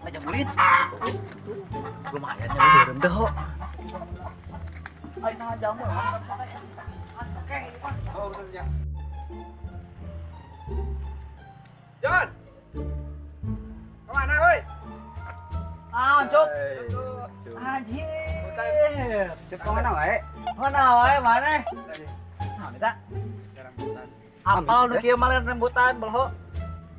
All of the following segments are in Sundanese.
Aja mulit. Lumayan ya beureum teh ho. Ayo nah jamu. Oke, oh bener ya. John. Kemana woi? Ah, Cuk. Anjir. Cuk kemana wae? Mana wae mana? Nah, minta. Apal nu kieu mah rambutan belho.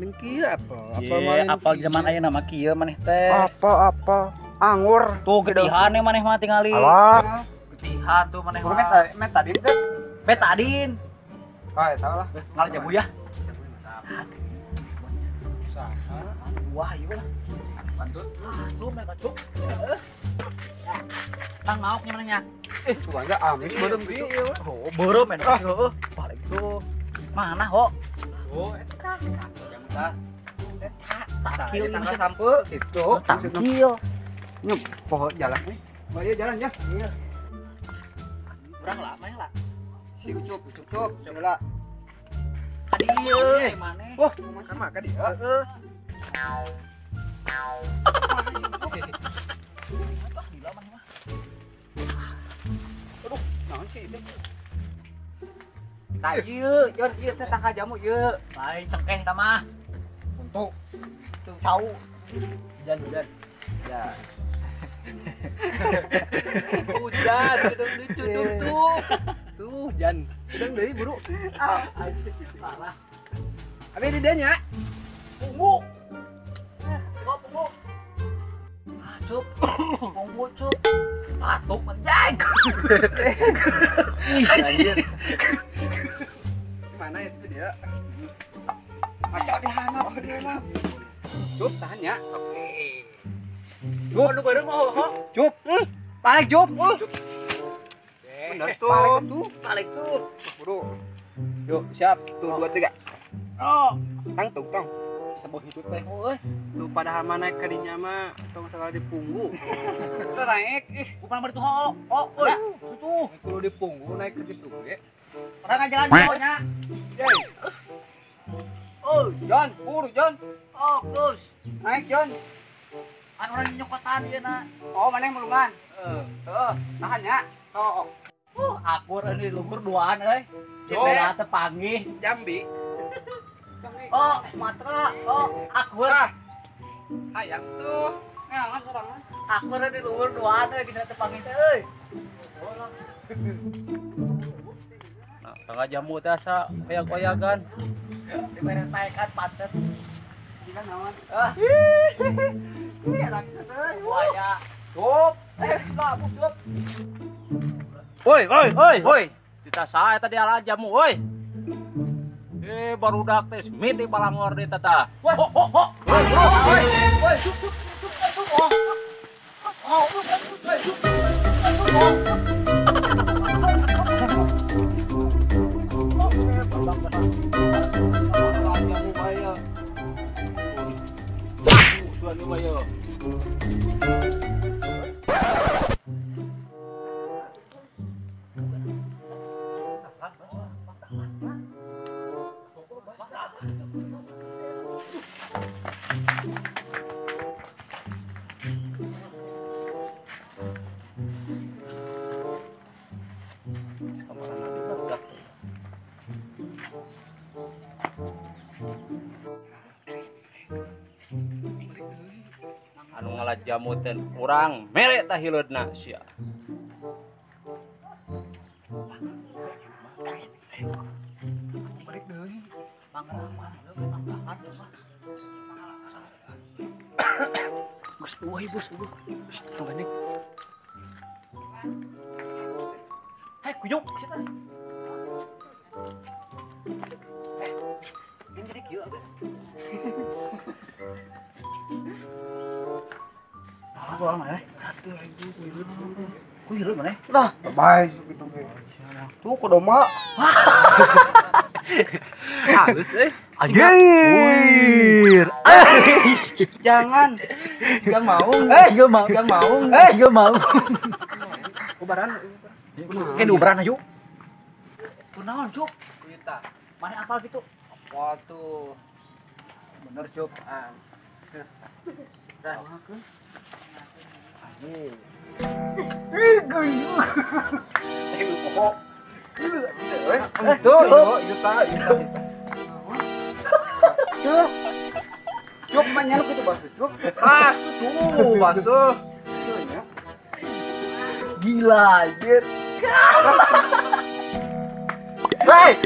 Ning kieu apa? Apal mah apal zaman ayeuna mah kieu maneh teh. Apa-apa anggur. Tuh getihan maneh mah tingali. Alah. Getihan tuh maneh mah. Metadin teh. Betadin. Ah, eta lah. Ngalah jamu ya. Wah, ieu lah. Lanjut. Lu mereka cuk. Tang maoknya manehnya. Eh, coba enggak amis beureum gitu. Oh, beureum enak heueuh. Balik tuh. Mana ho? Oh, eta. Jamu tah. Eta, tangkil tangkil sampe gitu. Tangkil. Nyep, poho jalan nih. Oh iya jalan ya. Iya. Urang lah, maneh lah. Si Ucup, Ucup, Ucup, heula. Ka dieu, maneh. Wah, sama ka dieu. Heeh. Aduh, naon sih itu? Tah ieu, Jon, ieu teh tangkal jamu ieu. Lain cengkeh tah mah. Untuk tuh cau. Hujan, hujan. Ya. Hujan, sedang lucu tuh. Tuh, hujan. Sedang deui buru. Ah, parah. Abi di dieu nya. Punggu. Oh, punggu. Ah, Cup. Punggu, Cup. Batuk anjing. Anjir. Mana itu dia? Macok di hanap, di hanap. Cup, tahan ya. Oke. Cup, nu beureum mah ho. Cup. Balik, Cup. Bener tuh. Balik tuh. Balik tuh. Buru. Yuk, siap. Tuh, 2 3. Oh, tangtung tong. Sebuah hidup teh euy. Tuh padahal mah naik ka dinya mah tong sakali di punggu. Teu naik ih. Bukan bari tuh ho. Oh, euy. Tuh. Kudu di punggu naik ke ditu ge. Orang ngajalan jauh nya. Oh, John, buru John. Oh, terus. Naik John. An orang nyokotan ieu na. Oh, maneh mulungan. Heeh. Tahan ya. Tok. Akur ini luhur duaan euy. Geus teu panggih Jambi. Oh, Sumatera. Oh, akur. Hayang tuh. Ngangan sorangan. Akur di luhur duaan euy geus teu panggih teh euy. Nah, tangga jamu teh asa oyak-oyagan. Dibere paekan pantes. Gila naon? Ah. Ih, enak teh. Buaya. Cup. Mabuk, cup. Woi, woi, woi, woi. Kita sae tadi ala jamu, woi. Eh, barudak teh miti balangor di tata. Woi, ho, ho, ho. Woi, woi, woi, cup, cup, cup, cup, oh. Oh, woi, cup, cup, oh. Anu ngalah jamu teh urang mere tah hileudna sia. Balik deui. Mangga Gus, eueuh bos, eueuh. Tong gandeng. Hei, kuyuk kita. Ini jadi kieu abeh. Aku mana? Atuh aing kuyuk. Kuyuk mana? Lah, bae kitu ge. Tuh kodoma. Halus euy. Anjir. Jangan. Jika mau. Jika mau. Jika mau. Jika mau. Ubaran. Eh, ubaran ayo. Kunaon, Cuk? Kuyuta. Mana apal gitu? Apal tuh. Bener Cup. Dah. Anjing. Ih, guyuh. Eh, pokok. Tuh, juta. Cup. Cup manyaluk itu basuh, Cup. Basuh tuh, basuh. Gila, anjir. Hei.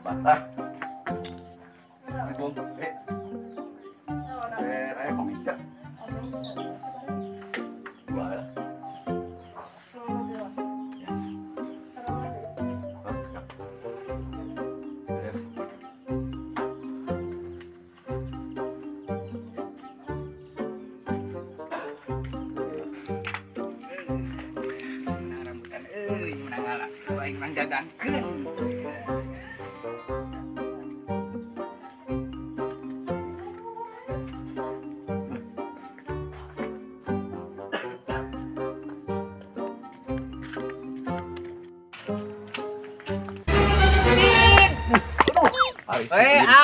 Batah.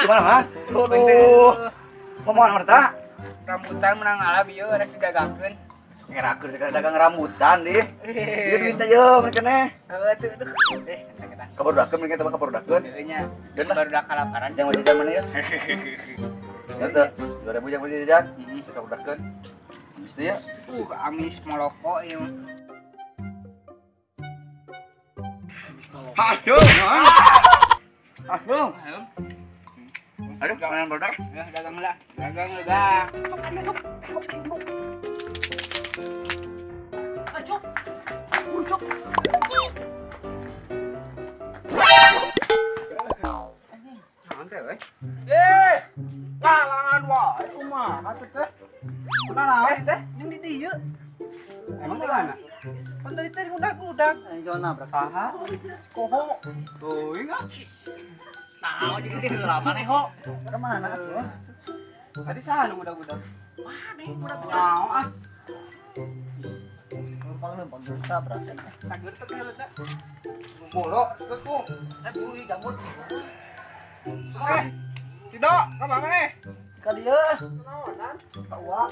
Gimana, Man? Aduh. Ngomong orang Rambutan menang ngalah bieu rek didagangkeun. Ngerakeun segala dagang rambutan dih. Ieu duit aja mereka neh. Heuh atuh aduh. Kabarudakeun mereka teh kabarudakeun. Heuh nya. Barudak kalaparan. Jangan jajan mana ya? Ya teh, 2000 jangan jajan. Kabarudakeun. Amis deui ya. Amis moloko ieu. Aduh. Aduh. Aduh, jangan barudak. Ya, dagang lah. Dagang lah. Cuk. Cuk. Anjing, naon teh euy? Eh, kalangan wae kumaha teh teh? Kunaon teh? Jeung di dieu. Emang di mana? Pan tadi teh ngudag-ngudag. Anjing zona nabrak saha? Koho. Teuing ah. Nah, jadi teh heula maneh ho. Ke mana atuh? Tadi saha nu ngudag-ngudag? Maneh ngudag-ngudag. Nyaho ah. Lempang-lempang juta berasa. Sagur teh heula teh. Bolo, geus ku. Buru jamur. Eh, tidak, ka mana eh? Ka dieu. Naonan? Ka uak.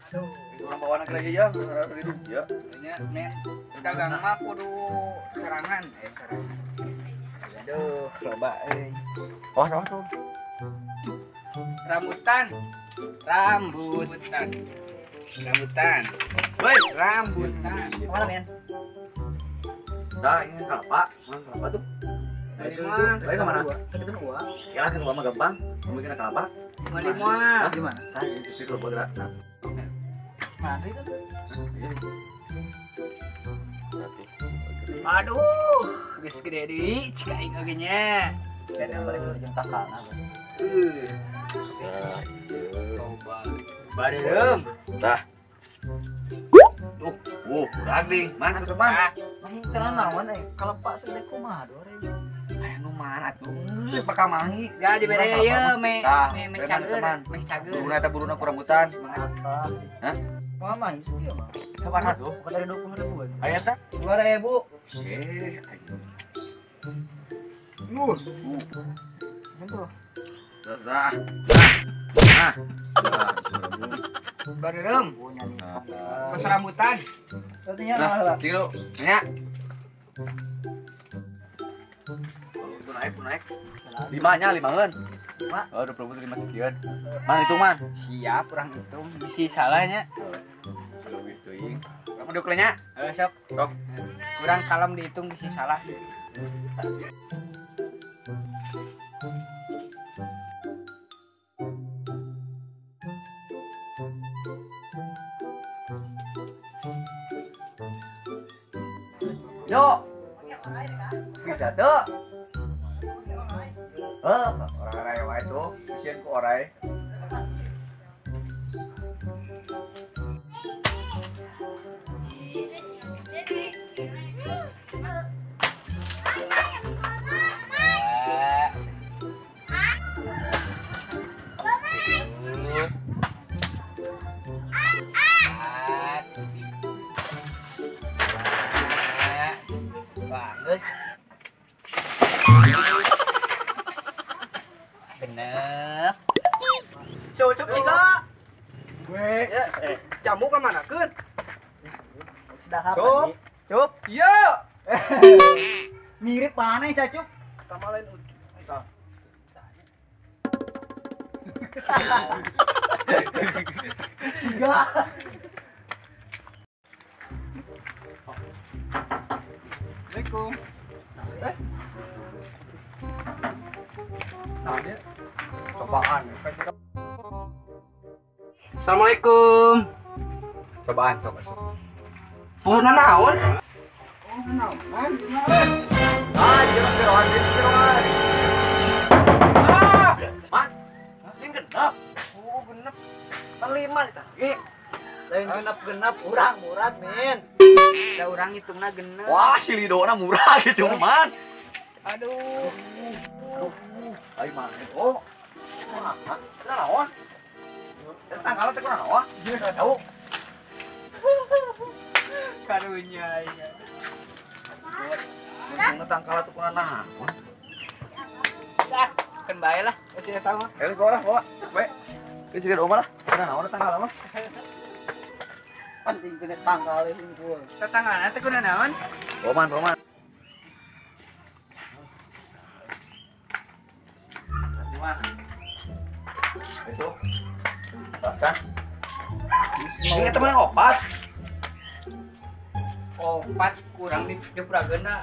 Aduh, orang bawa anak lagi ya, ya. Nya, men, dagang mah kudu serangan, serangan. Aduh, loba euy. Oh, sama tuh. Rambutan. Rambutan. Rambutan. Woi, rambutan. Kemana, men? Dah, ini kelapa. Mana kelapa tuh? Dari mana? Dari mana? Itu gua. Ya lah, ke gua mah gampang. Kamu kena kelapa. Beli moal. Di mana? Tah, itu kelapa gerak. Nah. Mana itu? Aduh, geus gede deui cik aing oge nya. Dan balik ke jeung takana. Coba. Bareureum. Tah. Tuh, wuh, kurang nih. Mana tuh, Man? Mang kana naon euy? Kalapa segede kumaha 2000. Aya nu mana atuh? Geus bakal mahi. Ya dibere ieu me me cager, me cager. Buruna eta buruna ku rambutan. Hah? Mah mahi sakieu mah. Sabaraha tuh? Bukan dari 20.000. Aya teh? 2.000. Eh, Nuh. Gitu. Dah. Nah. Bareureum. Tos rambutan. Artinya lah. Kilo. Nya. Itu naik. Limanya, limangeun. Oh, 25 sekian. Man hitung, Man. Siap, kurang hitung. Bisi salahnya. Leuwih teuing. Kamu duk nya? Heeh, sok. Sok. Kurang kalem dihitung bisi salah. Yo. Bisa tuh. Orang-orang wae tuh, sieun ku orai. Bagus. Genep. Cucup siga. Gue jamu ka mana keun? Dahar. Cup. Cup. Iya. Mirip mana sih, Cup? Sama lain ujuk. Tah. Siga. Assalamualaikum. Nah, dia cobaan. Assalamualaikum. Cobaan sok sok. Pohon naon? Oh, naon? Ah, jeroan jeroan jeroan. Ah, man. Lain genep. Oh, genep. Lima eta. Eh. Lain genep-genep urang murah, min. Da urang hitungna genep. Wah, si Lidona murah gitu, man. Aduh. Aduh. Ayo man. Oh. Wah, naon? Tanggal teh kurang naon? Enggak tahu. Karunya ya. Untungna tangkal atuh kurang naon. Sah, keun bae lah. Si eta mah. Eh, bawa lah, bawa. Bae. Ieu jadi rumah lah. Kurang naon tangkal mah. Penting kena tangkal hungkul. Tetanggalna teh kunaon naon? Roman, Roman. Roman. Itu. Pasang. Ini teman yang opat. Opat kurang di purageuna.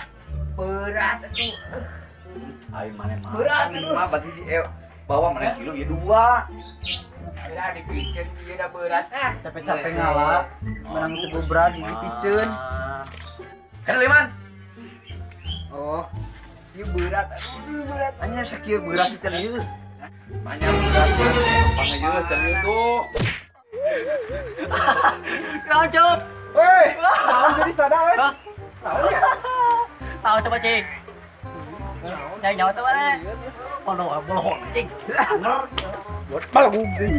Berat atuh. Ayo mana mah. Berat atuh. Lima bat hiji bawa mana kilo ya dua. Udah dipiceun ieu da berat ah. Capek-capek ngala, menang teu berat jadi dipiceun. Kan liman. Oh. Ieu berat aduh berat. Anya sakieu berat teh ieu. Banyak berat. Pangajeun teh ieu tuh. Naon, Cup? Woi, naon jadi sada we? Naon ya? Tahu coba, Cik. Cai nyawa teh mana? Bodoh, bohong anjing. Anger. Buat malah guling.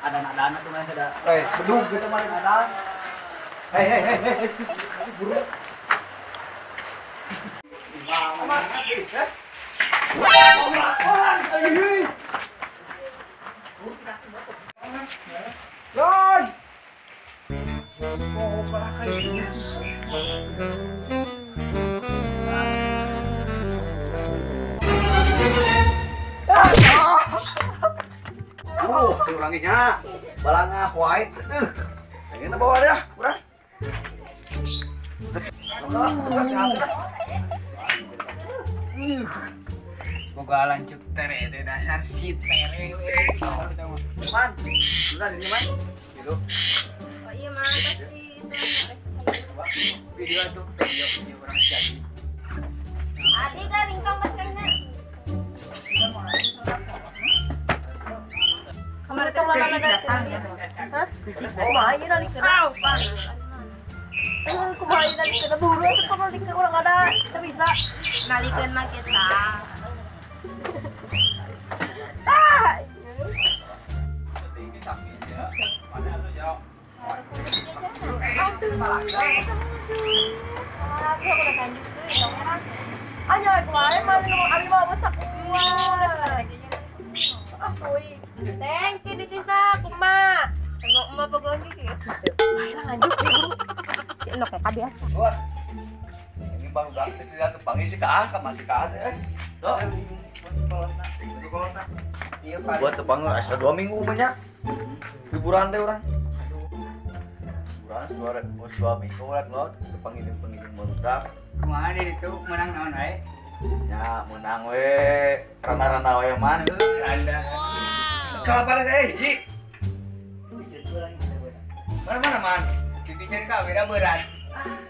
Ada-ada tuh mana ada. Eh, bedug gitu mah ada. Hei hei hei hei. Buru. Lon. Oh, ulanginya. Balangah wae. Pengen bawa dia, urang. Boga lanjut tere teh dasar si tere we si Man. Udah ini, Man. Gitu. Oh iya, Man, pasti itu video tuh video orang jadi. Adi kan ringtong pas kayaknya. Kemarin tuh mana datang ya? Hah? Kumaha ieu nalik kana? Kumaha ieu nalik kana buru atuh kumaha nalik urang ada teu bisa. Nalikeun mah kita. Ah. Ayo kumaha mah abi mah masak kuah. Ah, euy. Thank you Cista, kumaha? Engok emak bogoh ge gitu. Bae lah lanjut nih buru. Si Enok ka biasa. Wah. Ini baru ganti sih tepang isi ka ka masih ka teh. Tuh. Iya, Pak. Buat tepang asa 2 minggu banyak. Liburan teh urang. Liburan 2 minggu urang lo tepang ini barudak. Kumaha di ditu menang naon wae? Ya, menang we. Rana-rana we man. Randa. Kalapan hiji. Mana-mana man. Dipikir ka beda berat.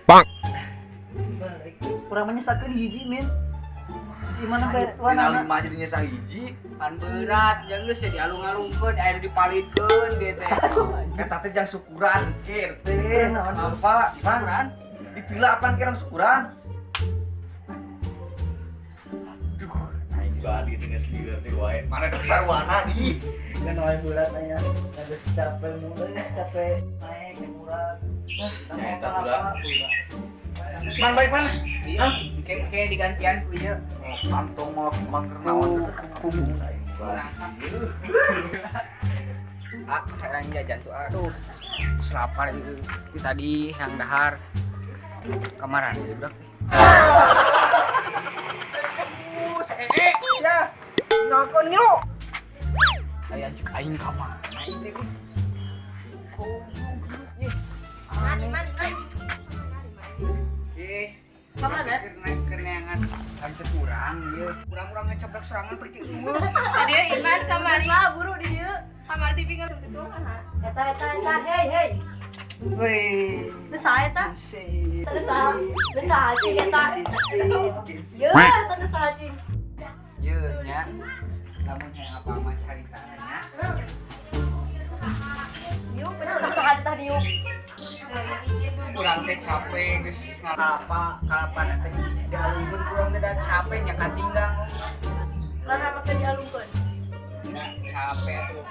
Bang. Kurang menyesakeun hiji, min. Gimana bae? Dina lima jadi nyesa hiji. Pan berat, jeung geus dialung-alungkeun, air dipalikeun ge teh. Eta teh jang syukuran ke teh. Apa? Syukuran? Dipila apaan ke orang syukuran? Aduh, aing Juga adi teh geus lieur teh wae. Mana dok sarwana di. Kan wae bulan aya. Geus capek mulai geus capek naik murah. Ya eta udah. Man baik mana? Iya, kayak digantian ku ieu. Kantong mau mangker naon ku. Ah, hayang jajan tuh aduh. Selapar gitu. Tadi yang dahar kamaran budak. Ya, ngakon ngilu. Aya cek aing ka mana ieu teh. Mani mani mani. Ka mana? Keneangan hampir kurang ieu. Kurang-kurang ngecoblak serangan pergi eueuh. Tadi Iman kamari. Lah buru di dieu. Kamar TV nggak begitu kan? Eta eta eta hey hey. Wih. Nu saha eta? Nu saha cing eta? Yeuh, eta nu saha cing? Yeuh nya. Lamun hayang apa mah caritana nya. Yuk, bener sok-sok aja tah diuk. Kurang teh capek geus ngalapa kalapana teh dialungkeun kurang teh da capek nya katinggang. Lah make dialungkeun. Nya capek atuh.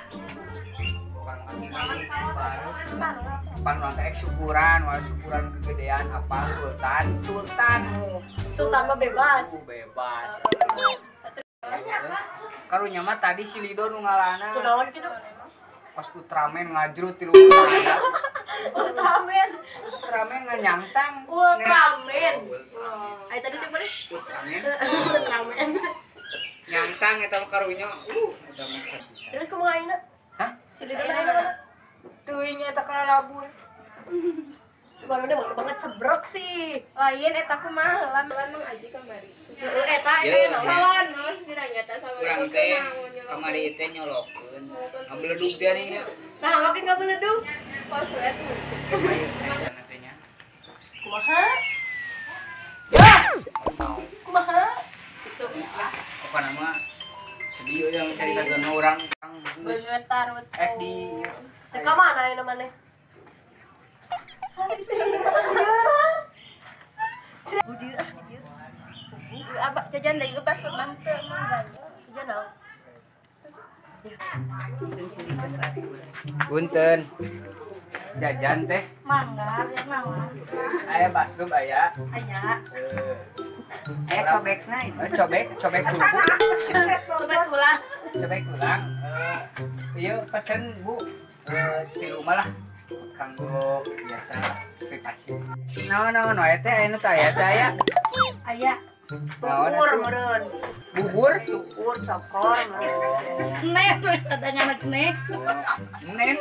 Kurang baru. Pan urang teh syukuran, wah syukuran kegedean apa sultan, sultan. Sultan mah bebas. Bebas. Karunya mah tadi si Lido nu ngalana. Kunaon kitu? Pas Ultraman ngajrut tilu Ultraman. Ultraman. Ultraman nganyangsang. Ultraman. Ai tadi teh boleh? Ultraman. Ultraman. Nyangsang eta mah karunya. Eta mah bisa. Terus kumaha ayeuna? Hah? Si Lido mah ayeuna mana? Teuing eta kalalabuh. Bangunnya banget sebrok sih. Lain eta kumaha heula mang aji kamari. Heeh eta eta naon mah sebenarnya eta sama urang teh kamari teh nyolokeun. Ngabeledug teh nya. Nah, makin ngabeledug. Konslet. Kumaha? Ya. Kumaha? Itu lah. Pokona mah sedih yang cerita geuna urang geus tarut. Di teh ka mana ayeuna maneh? Budi ah dieu. Abah jajan deui pas mah teu mah. Jajan naon? Punten. Jajan teh. Mangga, ya naon. Aya basrub aya. Aya. Aya cobekna itu. Cobek, cobek tubuh. Cobek tulang. Cobek tulang. Ieu pesen Bu. Tilu mah lah. Kanggo biasa privasi. Naon-naon wae teh anu teh aya teh aya. Aya. Bubur meureun. Bubur? Bubur cokor. Neh katanya mah neh. Neh.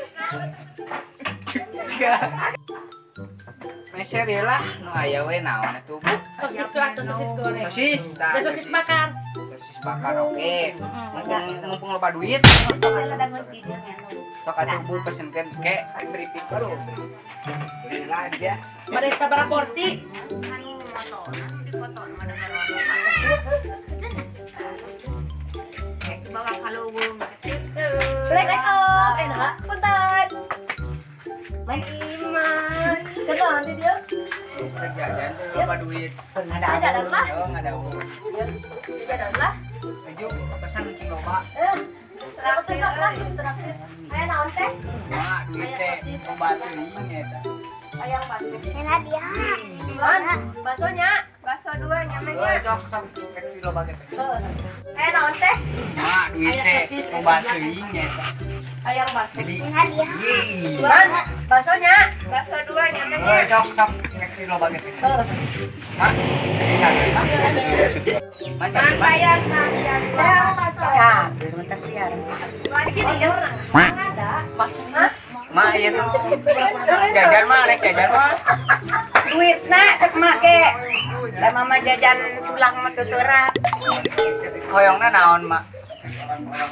Meser lah nu aya we naon atuh Bu. Sosis atau sosis goreng. Sosis. Sosis bakar. Sosis bakar oke. Mumpung loba duit. Sok atuh Bu pesenkeun ke briefing baru. Lah dia. Bade sabaraha porsi? Anu motona dipotong mana bawa kalung gitu. Assalamualaikum. Enak punten. Iman. Kenapa nanti dia? Jajan tuh loba duit. Ada lah. Oh, enggak ada. Ada lah. Maju pesan cing loba. Traktir lah, traktir. Aya naon teh? Mak duit teh loba teuing eta. Ayam bakso. Enak dia. Man, baksonya. Bakso dua nyamenya. Sok sok kecil loba ge teh. Aya naon teh? Mak duit teh loba teuing eta. Ayam bakso. Enak dia. Man, baksonya. Bakso dua nyamenya. Sok sok kecil loba ge teh. Mak, Man bayar tah. Cak, bentar liar. Lagi nih ya. Ada. Mas. Mak ieu tuh. Jajan mah rek jajan mah. Duitna cek mak ge. Da mama jajan tulang mah tuturak. Hoyongna naon mak?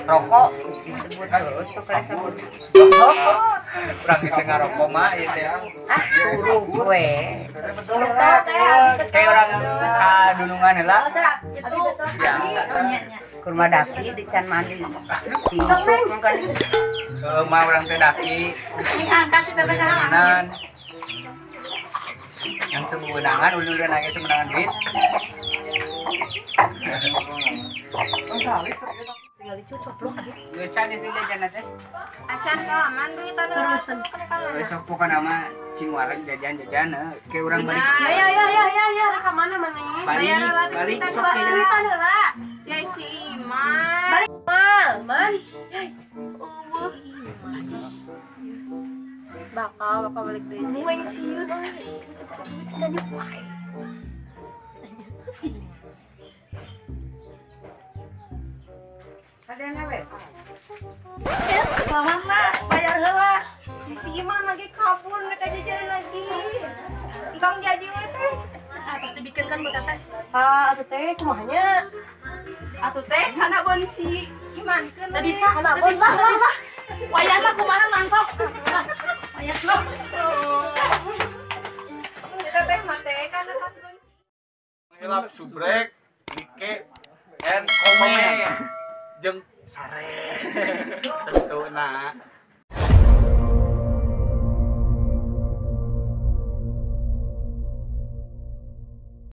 Rokok terus disebut terus sok disebut. Urang kitu ngarokok mah ieu teh. Ah suruh gue. Kayak orang ka dunungan heula. Itu biasa. Kurma daki di can mandi. Tisuk mangkan. Heeh, mah urang teh daki. Ini angkat si teteh kanan. Yang teu meunangan ulun-ulun aya teu meunangan duit. Tinggal dicucuk loh. Geus can itu jajan teh. Acan aman duit anu Besok pokokna mah cing wareg jajan-jajan ke urang balik. Ya ya ya ya ya rek ka mana maneh? Balik sok ke duitan heula. Ya si Iman. Balik mal, man. Eueuh. Bakal bakal balik deui sih. Main sieun euy. Duit wae. Ada yang ngawe? Kemana? Bayar heula. Si Iman lagi kabur mereka jajan lagi. Entong jadi we teh. Ah, pasti bikin kan buat teteh. Ah, atuh teh kumaha nya? Atuh teh kana bon si Iman keun. Teu bisa, Kana teu bon bisa, lah teu bisa. lah. Wayahna kumaha mangkok. Wayah lo. Kita teh mate kana kasbon. Hilap subrek, like, and komen. Jeung sare. Tentu na.